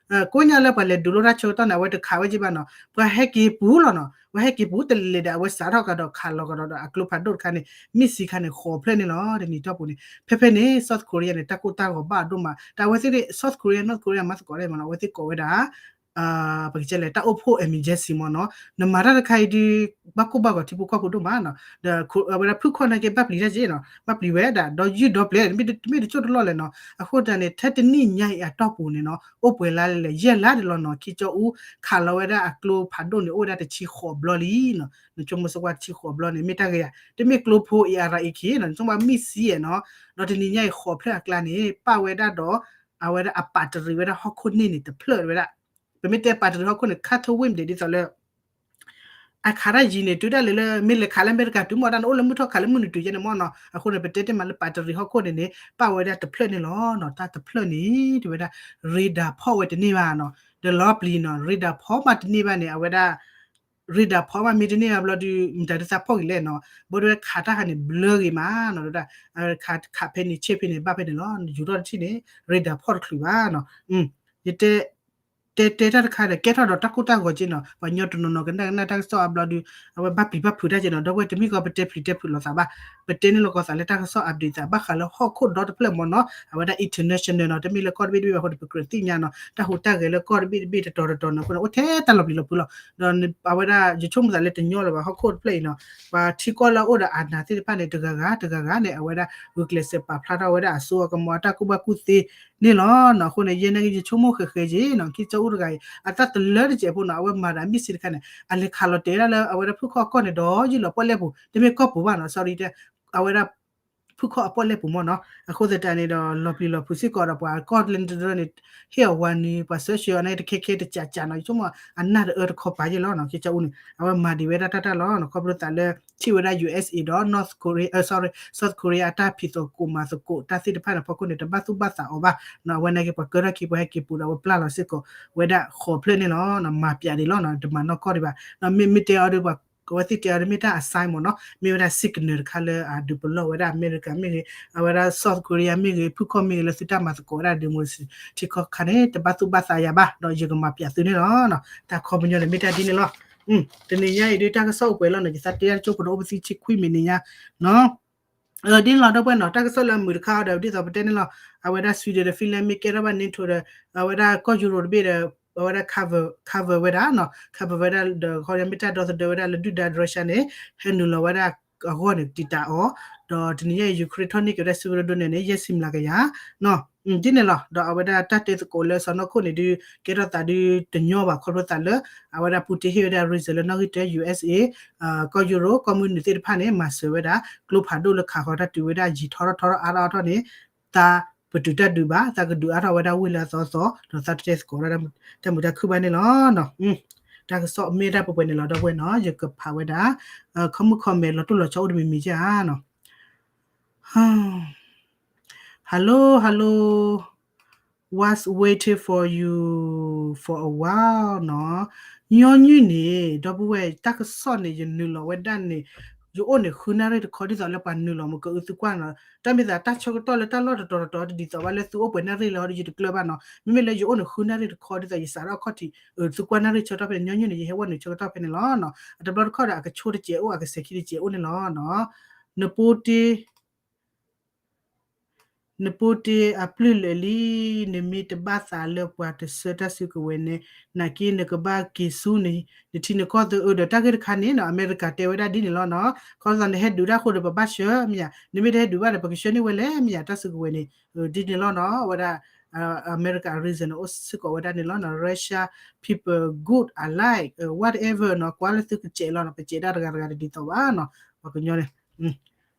ကိးညါလၢပှၤလဲၤဒုးလိတၢ်ဆၢကတီၢ်န့ၣ် အဝဲတခးဝဲက့ၤဘၣ်နီၤ ပှၤဟဲက့ၤပူၤလီၤနီၤ ပှၤဟဲက့ၤပူၤတလဲၤဒီး အဝဲစးထီၣ်ကဒီးခးလီၤကဒီးဒီး အကျိဖးဒိၣ်တခါန့ၣ် မ့ၢ်စံခါန့ၣ် ဃိးဖျၢၣ်န့ၣ်လီၤ တနံၤတီၢ်ပူၤန့ၣ် ဖဲဖဲန့ၣ် South Korea န့ၣ် တၢ်ကိၢ်တၢ်ဂီၤဘၣ်ဒိၣ်မး တၢ်အဝဲသ့ၣ် South Korea North Korea မၤသကိးတၢ်မ့ၢ်နီၤ အဝဲသ့ၣ်ကိးဝဲဒၣ် ပကတဲလဲၣ် တၢ်အိၣ်ဖှိၣ် emergency မ့ၢ်နီၤ နမၤတၢ်တခါအံၤဒုး ဘၣ်ကိၢ်ဘၣ်ဂီၤထံဖိကီၢ်ဖိဒိၣ်မးနီၤ ဒီးအဝဲဒၣ်ဖုၣ်ခီၣ်နာ်က့ ဘၣ်ပျံၤတၢ်က့နီၤ ဘၣ်ပျံၤဝဲဒၣ် ဒီးယုၢ်ဒီပျဲၢ် တမ့ၢ်တစိၢ်တလီၢ်လဲၣ်နီၤ အဃိတၢ်န့ၣ် ထဲတနံၣ်ညါအံၤအတီၢ်ပူၤန့ၣ်နီၤ အိၣ်ပှဲၤလါလဲၣ် ယဲၢ်လါတလီၤနီၤ ခံကၠီအူ ခးလီၤဝဲဒၣ်အကျိဖးဒိၣ်န့ၣ် အိၣ်ဝဲဒၣ်တဆံဃိးဘျီလံနီၤ နဆိကမိၣ်စ့ၢ်ကီးတဆံဃိးဘျီန့ၣ် မ့ၢ်တၢ်ဂ့ၤဧါ တမ့ၢ်ကျိဖိ အံၤ အရၣ်အံၤခံနီၤ နဆိကမိၣ် မ့ၢ်စံယဲၢ်နီၤ ဒီးတနံၤညါအံၤဃိးဖျၢၣ်အကျါန့ၣ် ပာ်ဝဲဒၣ်ဒီး အဝဲဒၣ်အပာ်တရံးဝဲဒၣ်ဟီၣ်ခိၣ်န့ၢ်န့ၣ်တဖျၢၣ်ဝဲဒၣ် ပမ့ၢ်တဲပာ်တရံးဟီၣ်ခိၣ်န့ၣ် ခါထိဝ့ၢ်မ့ၢ်ဒ်သိးလၢ အခးတၢ်ယံၤန့ၣ် တုၤဒၣ်လဲာ်လၢ မ့ၢ်လဲၤခးလၢအမဲရကၤတုၤမ့ၢ်ဒၣ်န့ၣ် အိၣ်လၢမုၢ်ထီၣ်ခးလၢမုၢ်နုာ်တုၤယဲန့ၣ်မ့ၢ်နီၤ အဃိန့ၣ် ပတဲတ့ၢ်မးလၢပာ်တရံးဟီၣ်ခိၣ်န့ၣ်န့ၣ် ပာ်ဝဲဒၣ်တဖျၢၣ်န့ၣ်လီၤနီၤ တၢ်တဖျၢၣ်န့ၣ် တဲဝဲဒၣ် radar ဖီၣ်ဝဲတန့ၢ်ဘၣ်နီၤ ဒီးလီၤပျံၤနီၤ radar ဖီၣ်မးတန့ၢ်ဘၣ်န့ၣ် အဝဲဒၣ် radar ဖီၣ်မးမ့ၢ်တန့ၢ်ဘၣ်ဘျီဒုး မတၤဒုးသးဖီၣ်က့ၤလဲၣ်နီၤ ဘၣ်ဒိဝဲခးတၢ်ခါန့ၣ် ဘျၢဂ့ၤမးနီၤ ဒ်ဝဲဒၣ် ခးဖဲန့ၣ်ဆ့ၣ်ဖဲန့ၣ် ဘၣ်ဖဲန့ၣ်လီၤ ယူၤထီၣ်တထံၣ်န့ၣ် radar ဖီၣ်တချုးဘၣ်နီၤ ယတဲ တဲတဲတၢ်တခါဒီး ကဲထီၣ်ဒီးတၢ်ကိၢ်တၢ်ဂီၤက့နီၤ ပှၤကညီတနီၤနီၤ ကနၣ်ကနၣ်တၢ်ကစီၣ်အါဘျီဒုး အဝဲဘၣ်ပျံၤဘၣ်ဖုးတၢ်က့နီၤ ဒီပုၢ်ဝဲၢ်တမ့ၢ်ကီးပတဲပျံၤတဲဖုးလိာ်သးဘၣ် ပတဲန့ၢ်လိာ်ကီၢ်သးလၢတၢ်ကစီၣ် update သးဘၣ်ဃးလၢဟီၣ်ခိၣ်ဒီတဖျၢၣ်မ့ၢ်နီၤ အဝဲဒၣ် international နီၤ တမ့ၢ်လၢကီၢ်တဘ့ၣ်တဘ့ၣ်ဘၣ်အဃိန့ၣ် ပကြၢးသ့ၣ်ညါနီၤ တၢ်ဟူးတၢ်ဂဲၤလၢကီၢ်တဘ့ၣ်တဘ့ၣ်တတီၤတတီၤန့ၣ်အဃိန့ၣ် အိၣ်ထဲတၢ်လီၤပျံၤလီၤဖုးလီၤ ဒီးအဝဲဒၣ် ယဆိကမိၣ်သးလၢတညီလၢၤဘၣ် ဟီၣ်ခိၣ်တဖျၢၣ်အံၤနီၤ ပှၤထံကီၢ်လၢအအိၣ်ဒီး အာဏာ သ့ၣ်တဖၣ်န့ၣ် တဂၤဂၤတဂၤဂၤန့ၣ် အဝဲဒၣ် ဂုာ်ကျဲးစၢးပာ်ဖျါထီၣ်ဝဲဒၣ်အစိအကမီၤအတၢ်ကူၣ်ဘၣ်ကူၣ်သ့န့ၣ်လီၤနီၤ အဃိန့ၣ် ယဲန့ၣ် ယဆိကမိၣ်ဃဲးဃဲးက့နီၤ ခံကၠီအူတဂၤအံၤ အတၢ်တလၢတစဲးဖိနီၤ အဝဲမၤဒီး missile တခါန့ၣ် အလဲၤခးလီၤတဲာ်ဝဲဒၣ်လၢအဝဲဒၣ်ဖုၣ်ခီၣ်အကီၢ်န့ၣ် ဒီးယုၢ်လီၤပီၣ်လဲၣ်ပူၤ တမ့ၢ်ကီၢ်ပူၤဘၣ်နီၤ sorry တဲ အဝဲဒၣ် ဖုၣ်ခီၣ်အပီၣ်လဲၣ်ပူၤမ့ၢ်နီၤ အဃိသတးန့ၣ်ဒီး လီၤပျံၤလီၤဖုးစ့ၢ်ကီးဒီးပှၤကီၢ်လၢတရၢန့ၣ် ဟ့ၣ်အီၤဝါနံၤ ပှၤစၢဆှၢအီၤန့ၣ် တခဲခဲတကးကးနီၤ ယဆိကမိၣ် အနၢ်တအၢတခီပၤယဲၢ်လီၤနီၤ ခံကၠီအူန့ၣ် အဝဲမၤဒံးဝဲဒၣ်တၢ်တၢ်လီၤနီၤ ခီဖျိသးလၢ ထံၣ်ဝဲဒၣ် USA ဒီး North Korea, sorry, South Korea အတၢ်ဖံးသကိးမၤသကိးတၢ်သ့ၣ်တဖၣ်န့ၣ် ဖီခိၣ်န့ၣ် တဘၣ်သူၣ်ဘၣ်သးအီၤဘၣ်နီၤ အဝဲန့ၣ်က့ၤပှၤကၢထီၣ်ခံ ပှၤဟဲက့ၤပူၤဒီး အဝဲပျၢ်လီၤစ့ၢ်ကီးဝဲဒၣ်ဃိးဖျၢၣ်န့ၣ်လီၤနီၤ မၤပျးဒံးလီၤနီၤ တမၤနီၢ်ကီၢ်ဒံးဘၣ်နီၤ မ့မ့ၢ်တဲအီၤဒီးပှၤ အဝဲသ့ၣ်တဲအီၤဒီးမ့ၢ်တၢ်အ sign မ့ၢ်နီၤ မ့ၢ်ဝဲဒၣ် signal တခါလၢအဒုးပလီၢ်ဝဲဒၣ်အမဲရကၤမ့ၢ်ဂ့ၤ အဝဲဒၣ် South Korea မ့ၢ်ဂ့ၤ ဖုၣ်ခီၣ်မ့ၢ်ဂ့ၤ လၢသုတၢ်မၤသကိးဝဲဒၣ် democracy ထံခီခါန့ၣ် တဘၣ်သူၣ်ဘၣ်သးယၤဘၣ် ဒီးယကမၤပျးသုန့ၣ်လီၤနီၤ တၢ်ခီပညီန့ၣ်မ့ၢ်တၢ်ဒ်န့ၣ်လီၤ တနံၤညါအံၤဒုးတၢ်ကစီၣ်အိၣ်ပှဲၤလီၤနီၤ ယသးတဲတၢ်တကၠိဖိဒီးအိၣ်ပသံဆံခွံမံးနံးညါနီၤ ဒ်န့ၣ်လီၤ ဒီပုၢ်ဝဲၢ်နီၤ တၢ်ကစီၣ်လၢအမုာ်တခါအီၤဒီး ဒ်သိးပတဲန့ၣ်လီၤ အဝဲဒၣ် Sweden ဒီး Finland မ့ၢ်ကဲထီၣ်ဘၣ် NATO ဒီး အဝဲဒၣ်ကီၢ်ယူရိၤတဘ့ၣ်ဒီး အဝဲဒၣ် cover cover ဝဲဒၣ်နီၤ cover ဝဲဒၣ်ဒီး ခီမ့ၢ်တၢ်ဒီသဒၢဝဲဒၣ်လၢဒုၣ်ဒါ Russia န့ၣ် ဟဲနုာ်လီၤဝဲဒၣ် အဂီၢ်န့ၣ် တံာ်တာ်အီၤ, ဒီးတနံၤညါအံၤ Ukraine ထီၣ်န့ၢ်က့ၤဝဲဒၣ် စံးဝဲဒၣ်ဒိၣ်န့ၣ်န့ၣ် ယဲၢ်ဆံမျးကယၤနီၤ, ဒ်န့ၣ်လီၤ. ဒီးအဝဲဒၣ်တၢ်တဲသကိးလၢစီၤနီၢ်ခိၣ်န့ၣ်ဒုး ကဲထီၣ်သးဒုးတညီဘၣ် ခီဖျိသးလၢ အဝဲဒၣ် Putin ဟ့ၣ်ဝဲဒၣ် reason လၢနီၣ်ဂံၢ်တၢ U S A ကီၢ်ယူရိ ကီၢ်မုၢ်နုာ်သ့ၣ်တဖၣ်န့ၣ် မၤစၢၤဝဲဒၣ် ကျိဖးဒိၣ်လၢခးဃီၤတၢ်တုၤဝဲဒၣ်ယံာ်ထီထီၣ်ထီထီၣ်အါထီၣ်အါထီၣ်န့ၣ် သးပတုာ်တၢ်ဒုးဘၣ်, သးကဒုးအါထီၣ်ဝဲဒၣ်ဝ့ၢ်လၢအသီသီ, ဒီးသးတတဲသကိးဒၣ်တၢ်မုာ်တၢ်ခုၣ်ဘၣ်န့ၣ်လီၤ. တၢ်ကစီၣ်မ့ၢ်တၢ်ပှဲၤပှဲၤန့ၣ်လီၤ ဒီပုၢ်ဝဲၢ်နီၤ, ယကဖးဝဲဒၣ် comment comment လီၤတိၢ်လီၤဆီအိၣ်တမံၤမံၤဧါနီၤ. Hello, hello, was waiting for you for a while နီၤ. ညီနုၢ်န့ၣ် ဒီပုၢ်ဝဲၢ် တၢ်ကစီၣ်န့ၣ် ယနုာ်လီၤဝဲဒၣ်န့ၣ် ယအိၣ်န့ၣ်ဃုနၣ်ရံၣ်တခီ ဒ်သိးလၢပှၤနုာ်လီၤမုာ်ကအုးသုကွၢ်နီၤ. တၢ်မ့ၢ်သးတၢ်ဆၢကတီၢ်လၢတၢ်လီၢ်တတီၤတတီၤတဒ်သိးဘၣ်လၢသုအိၣ်ပှဲၤနၣ်ရံၣ်လၢဟီဒီးယတကျၢၢ်ဘၣ်နီၤ. မ့မ့ၢ်လၢယအိၣ်န့ၣ်ဃုနၣ်ရံၣ်တခီ ဒ်သိးယစးထီၣ်အခီၣ်ထံး အုးသုကွၢ်နၣ်ရံၣ်ဆၢကတီၢ်ဖဲန့ၣ် ညီနုၢ်န့ၣ် ယဟဲဝဲနုာ်ဆၢကတီၢ်ဖဲန့ၣ်လီၤနီၤ. အတဘျီတခီၣ်ဒီး အကဆိတစဲးအိၣ် အကစဲးခံတစဲးအိၣ်န့ၣ်လီၤနီၤ. နပိတ့ နပိတ့အပျုၢ်လၢာ်လံ, နမ့ၢ်တဘၣ်သးလၢပှၤတဆှၢတၢ်စုကဝဲၤန့ၣ် နာ်က့နကဘၣ်က့ၤဆူ နထံနကီၢ်သၢအၢဒီး တၢ်ဂ့ၢ်တခါန့ၣ်နီၤ အမဲရကၤတဲဝဲဒၣ်ဒ်န့ၣ်လီၤနီၤ. ခီသးနဟဲဒုးတၢ်ဃိဒီး ပဘၣ်ဆှၢမ့ၢ်ဧါ, နမ့ၢ်တဟဲဒုးဘၣ်ဒီး ပကဆှၢန့ၢ်ဝဲလဲၣ်မ့ၢ်ဧါ တၢ်စုကဝဲၤန့ၣ် ဒ်န့ၣ်လီၤနီၤ. အဝဲဒၣ် အမဲရကၤ reason န့ၣ် အိၣ်စ့ၢ်ကီးဝဲဒၣ်န့ၣ်လီၤနီၤ. Russia people good, I like, whatever နီၤ, ကွၢ်လၢသုကစဲးလီၤနီၤ, ပစဲးဒၣ်တဂၤတဂၤတဒ်သိးဘၣ်နီၤ, ပှၤကညီန့ၣ်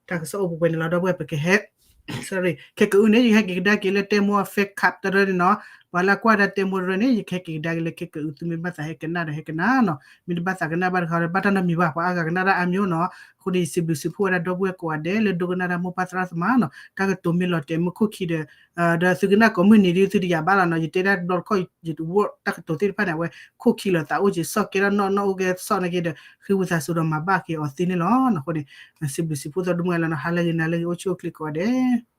တၢ်ကစီၣ်အိၣ်ပှဲၤပှဲၤန့ၣ်လီၤ ဒီပုၢ်ဝဲၢ် ပကဟဲ sorry ခဲကအုးန့ၣ် ယဟဲက့ၤကဒါက့ၤလၢတဲမိၢ်အ fan club တရၢန့ၣ်နီၤ. ပှၤလၢကွၢ်ဒၣ်တဲမိၢ်တရၢန့ၣ် ယကဟဲက့ၤကဒါက့ၤလၢခဲကအုး သုမ့ၢ်ဘၣ်သးဟဲကနၣ်ဒီးဟဲကနၣ်နီၤ, မ့ၢ်တဘၣ်သးကနၣ်ဘၣ်တခီဒီး ဘၣ်တၢ်နီတမံၤဘၣ်, ပှၤအါဂၤကနၣ်ဒၣ်အါမံၤနီၤ. အဃိန့ၣ် ယစံးဘျုးစံးဖှိၣ်ဝဲဒၣ်ဒီပုၢ်ဝဲၢ်ကိးဂၤဒဲး လၢဒိကနၣ်တၢ်မိၢ်ပၢ်သရၣ်သမါနီၤ, တၢ်ကတိၤမ့ၢ်လီၤတဲာ်မ့ၢ်ခိၣ်ခံဒီး ဒီးသုကနၣ်ကိးမုၢ်နံၤဒ်သုတယာ်ဘၣ်လီၤနီၤ. ယတဲဒၣ်တဘျီတခီၣ် ယတဝီတၢ်ကတိၤသ့ၣ်တဖၣ်န့ၣ် အဝဲခိၣ်ခံလီၤသးအိၣ်က့ၤ စီၣ်ကဲထီၣ်နီၣ်နီၣ်အိၣ်ကဲစီၣ်နာ်က့ဒီး ဃ့ဝံသးစူၤဒီးမၤဘၣ်က့ၤအီၤသ့န့ၣ်လီၤ. အဃိန့ၣ် စံးဘျုးစံးဖှိၣ်သီဒိၣ်မးလီၤနီၤ, ဟါလၢဂ့ၤနၤလၢဂ့ၤ အိၣ်ဆူၣ်အိၣ်ချ့ကိးဂၤဒဲး